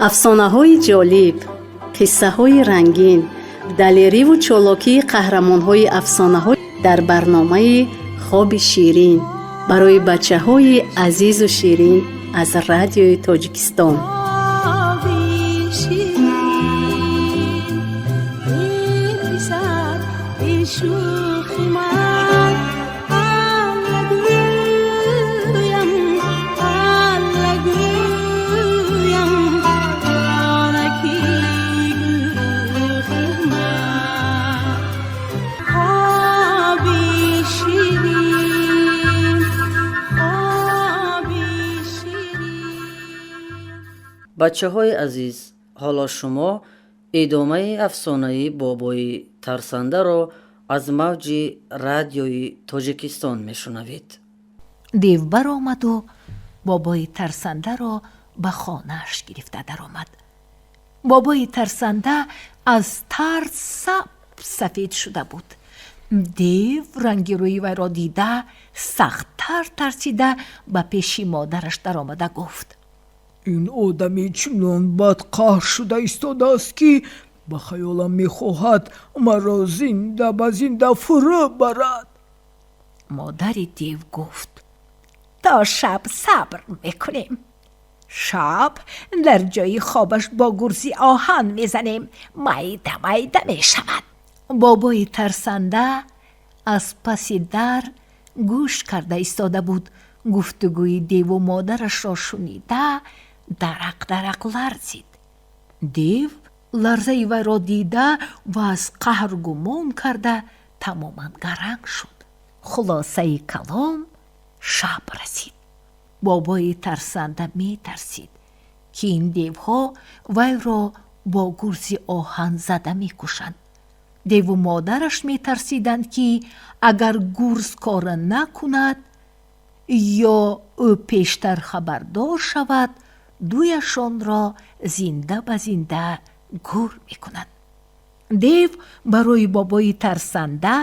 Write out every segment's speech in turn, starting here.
Афсонаҳои ҷолиб, қиссаҳои рангин, далериву чолокии қаҳрамонҳои афсонаҳо дар барномаи «Хоби ширин» барои бачаҳои азизу ширин аз Радиои Тоҷикистон. Хоби ширин, эй писар, эй шӯхи ман, Алла гӯям, Алла гӯям, онаки гӯхи ман. Хоби ширин, хоби ширин. Бачаҳои азиз, ҳоло шумо идомаи афсонаи бобои тарсандаро аз мавҷи Радиои Тоҷикистон мешунавед. Дев баромаду бобои тарсандаро ба хонааш гирифта даромад. Бобои тарсанда аз тарс сап сафед шуда буд. Дев ранги рӯи вайро дида, сахттар тарсида, ба пеши модараш даромада гуфт: Ин одами чунон бадқаҳр шуда истодааст, ки ба хаёлам мехоҳад маро зинда ба зинда фурӯ барад. Модари дев гуфт: «То шаб сабр мекунем. Шаб дар ҷои хобаш бо гурзи оҳан мезанем, майда майда мешавад». Бобои тарсанда аз паси дар гӯш карда истода буд. Гуфтугӯи деву модарашро шунида, дарақ дарақ ларзид. Дев ларзаи вайро дида ва аз қаҳр гумон карда, тамоман гаранг шуд. Хулосаи калом, шаб расид. Бобои тарсанда метарсид, ки ин девҳо вайро бо гурзи оҳан зада мекушанд. Деву модараш метарсиданд, ки агар гурз кора накунад ё ӯ пештар хабардор шавад, дуяшонро зинда ба зинда гур мекунад. Дев барои бобои тарсанда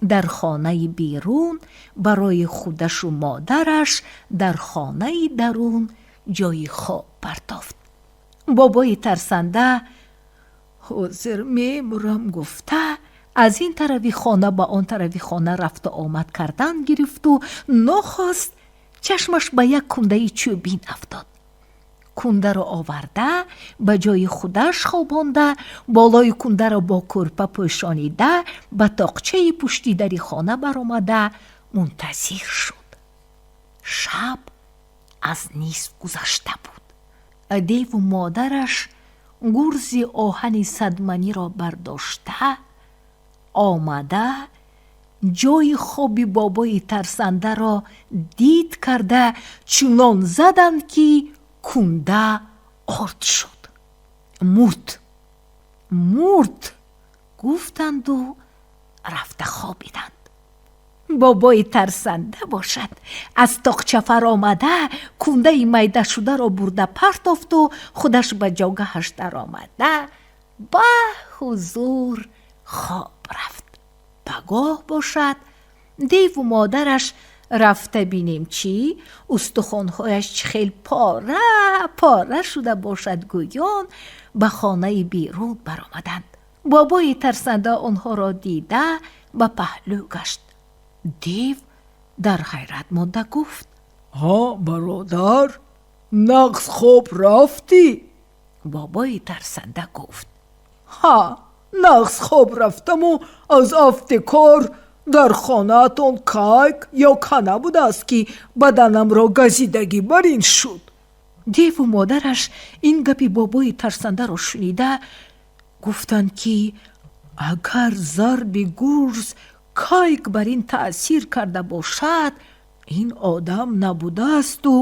дар хонаи берун, барои худашу модараш дар хонаи дарун ҷои хоб партофт. Бобои тарсанда «ҳозир мемурам» гуфта, аз ин тарафи хона ба он тарафи хона рафту омад кардан гирифту нохост чашмаш ба як кундаи чӯбин афтод. Кундаро оварда, ба ҷои худаш хобонда, болои кундаро бо кӯрпа пӯшонида, ба тоқчаи пушти дари хона баромада мунтазир шуд. Шаб аз нисф гузашта буд. Деву модараш гурзи оҳани садманиро бардошта омада, ҷои хоби бобои тарсандаро дид карда, чунон заданд, ки кунда орд шуд. «Мурд, мурд», гуфтанду рафта хобиданд. Бобои тарсанда бошад, аз тоқча фаромада, кундаи майдашударо бурда партофту худаш ба ҷогаҳаш даромада, ба ҳузур хоб рафт. Пагоҳ бошад, деву модараш рафта бинем, чӣ устухонҳояш чӣ хел пора пора шуда бошад гӯён, ба хонаи берун баромаданд. Бобои тарсанда онҳоро дида, ба паҳлӯ гашт. Дев дар ҳайрат монда гуфт: Ҳа, бародар, нағз хоб рафтӣ? Бобои тарсанда гуфт: Ҳа, нағз хоб рафтаму аз афти кор дар хонаатон кайк ё кана будааст, ки баданамро газидагӣ бар ин шуд. Деву модараш ин гапи бобои тарсандаро шунида, гуфтанд, ки агар зарби гурз кайк бар ин таъсир карда бошад, ин одам набудаасту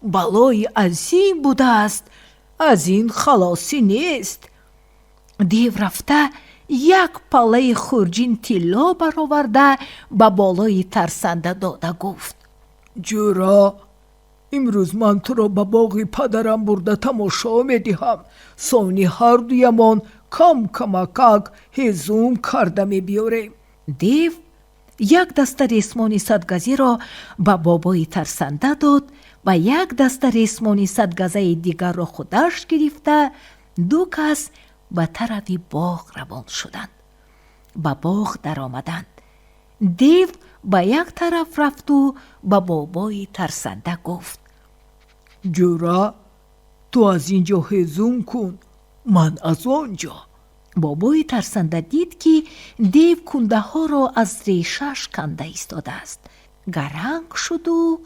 балои азим будааст, аз ин халосӣ нест. Дев рафта, як паллаи хурҷин тилло бароварда, ба болои тарсанда дода гуфт: Ҷӯра, имрӯз ман туро ба боғи падарам бурда тамошо медиҳам. Сони ҳардуямон кам камакак ҳезум карда мебиёрем. Дев як даста ресмони садгазиро ба бобои тарсанда дод. Ва як даста ресмони садгазаи дигарро худаш гирифта, ду кас ба тарафи боғ равон шуданд. Ба боғ даромаданд. Дев ба як тараф рафту ба бобои тарсанда гуфт: Ҷӯра, ту аз ин ҷо ҳезум кун, ман аз он ҷо. Бобои тарсанда дид, ки дев кундаҳоро аз решааш канда истодааст. Гаранг шуду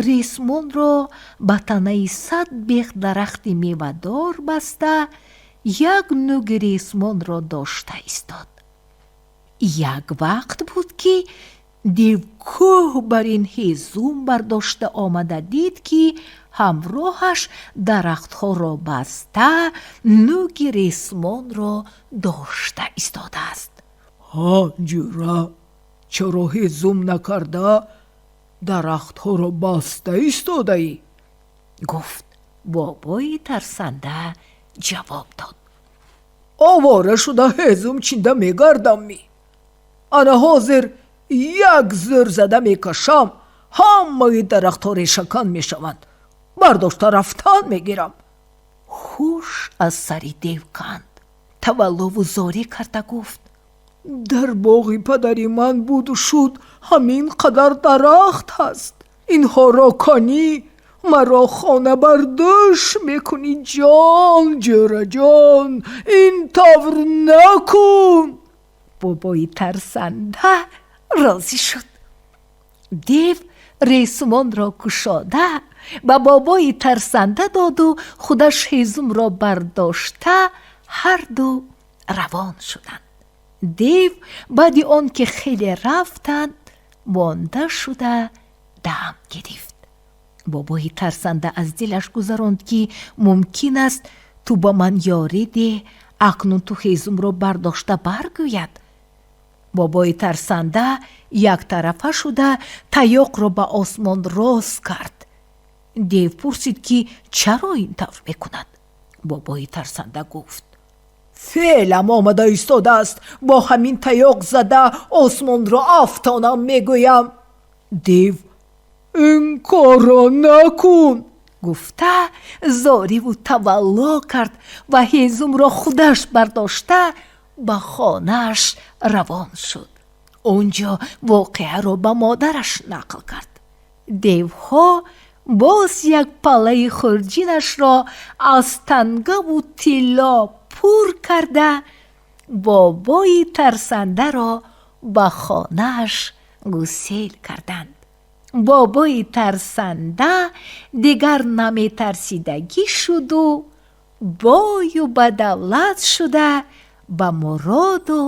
ресмонро ба танаи 100 бех дарахти мевадор баста, як нуги ресмонро дошта истод. Як вақт буд, ки дев кӯҳ бар ин ҳезум бардошта омада дид, ки ҳамроҳаш дарахтҳоро баста, нуги ресмонро дошта истодааст. Ҳа, ҷӯра, чаро ҳезум накарда дарахтҳоро баста истодаӣ? Гуфт. Бобои тарсанда ҷавоб дод: Овора шуда ҳезум чинда мегардам ми. Ана ҳозир як зӯр зада мекашам, ҳамаи дарахтҳо решакан мешаванд, бардошта рафтан мегирам. Ҳуш аз сари дев канд. Таваллову зорӣ карда гуфт: Дар боғи падари ман буду шуд ҳамин қадар дарахт ҳаст. Инҳоро конӣ, маро хона бар дӯш мекунӣ. Ҷон, ҷӯраҷон, ин тавр накун. Бобои тарсанда розӣ шуд. Дев ресмонро кушода ба бобои тарсанда доду худаш ҳезумро бардошта ҳарду равон шуданд. Дев баъди он ки хеле рафтанд, монда шуда дам гирифт. Бобои тарсанда аз дилаш гузаронд, ки мумкин аст ту ба ман ёрӣ деҳ, акнун ту ҳезумро бардошта баргӯяд. Бобои тарсанда яктарафа шуда таёқро ба осмон рост кард. Дев пурсид, ки чаро ин тавр мекунад. Бобои тарсанда гуфт: Феълам омада истодааст, бо ҳамин таёқ зада осмонро афтонам мегӯям. Дев: Ин корро накун, гуфта зориву тавалло кард ва ҳезумро худаш бардошта ба хонааш равон шуд. Он ҷо воқеаро ба модараш нақл кард. Девҳо боз як паллаи хурҷинашро аз тангаву тилло пур карда, бобои тарсандаро ба хонааш гусел карданд. Бобои тарсанда дигар наметарсидагӣ шуду бою ба давлат шуда ба муроду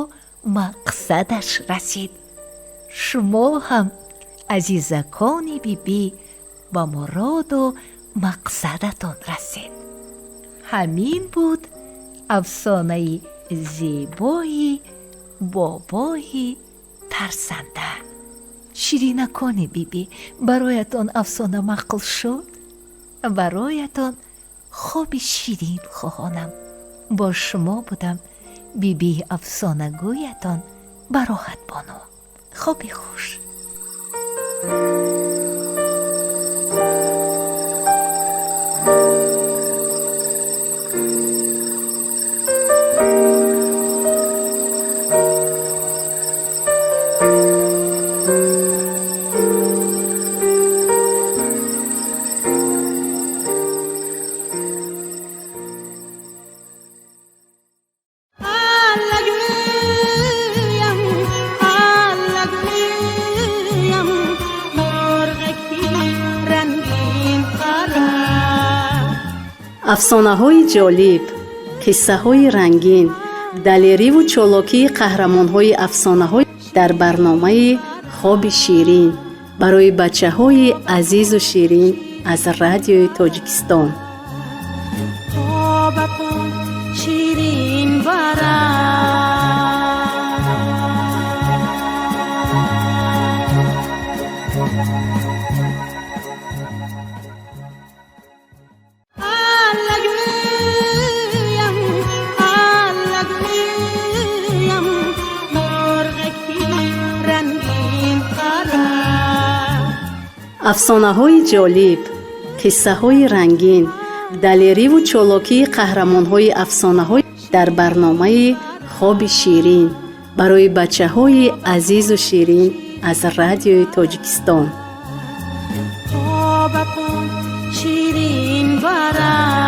мақсадаш расид. Шумо ҳам, азизакони бибӣ, ба муроду мақсадатон расед. Ҳамин буд афсонаи зебои бобои тарсанда. Ширинакони бибӣ, бароятон афсона маъқул шуд? Бароятон хоби ширин хоҳонам. Бо шумо будам бибии афсонагӯятон Бароҳат бону. Хоби хуш. Аллагӯям, аллагӯям, мурғаки рангин қара. Афсонаҳои ҷолиб, қиссаҳои рангин, далериву чолокии қаҳрамонҳои афсонаҳо дар барномаи Хоби ширин барои бачаҳои азизу ширин аз Радиои Тоҷикистон. Хобатон ширин бара. Аллагӯям, аллагӯям, мурғаки рангин қара. Афсонаҳои ҷолиб, Қиссаҳои рангин, далериву чолокии қаҳрамонҳои афсонаҳо дар барномаи Хоби ширин барои бачаҳои азизу ширин аз Радиои Тоҷикистон. Хобатон ширин барад.